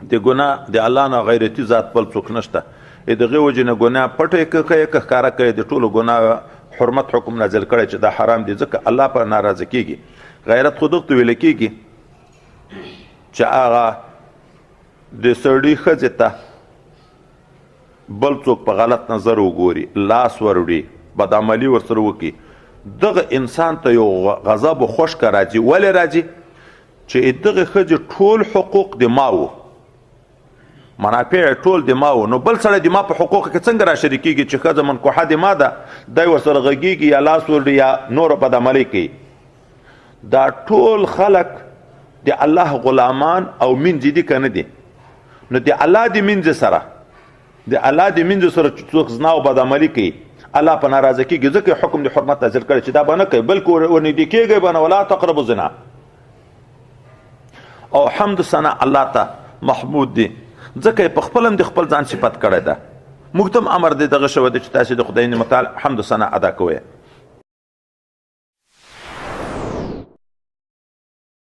د ګناه د الله نه غیرتی ذات بل څوک نشته. دغه وجې نه ګناه پټه کوي که ښکاره کوي، د ټولو ګناه حرمت حکم نازل کړی چې دا حرام دی، ځکه الله پر ناراضه کیږي. غیرت خو دغه ویل کیږي چې هغه د سړي ښځې ته بل څوک په غلط نظر وګوري، لاس وروړي، بدعملي ورسره وکړي، دغه انسان ته یو غضب او خوشکه راځي. ولې راځي؟ چې دغه ښځې ټول حقوق د ما وو، منافع ټول د ما وو، نو بل سړی د ما په حقوق کې څنګه را شریکېږي چې ښځه منکوحه د ما ده، دی ورسره غږېږي یا لاس وروړي یا نوره بدعملي کوي. دا ټول خلک د الله غلامان او مینځې دي که نه دي؟ نو د الله د مینځې سره، د الله د مینځې سره چې څوک زنا او بدعملي کوي، الله په ناراضه کېږي، ځکه حکم د حرمت نازل کړی چې دا به نه کوي، بلکې ورنږدې کېږي به نه، ولا تقربوا الزنا. او حمد ثنا الله ته محمود دی، ځکه یې په خپل هم د خپل ځان صفت کړی ده. موږ ته هم امر دی دغه شوی دی چې تاسې د خدای متعال حمد ثنا ادا کوئ.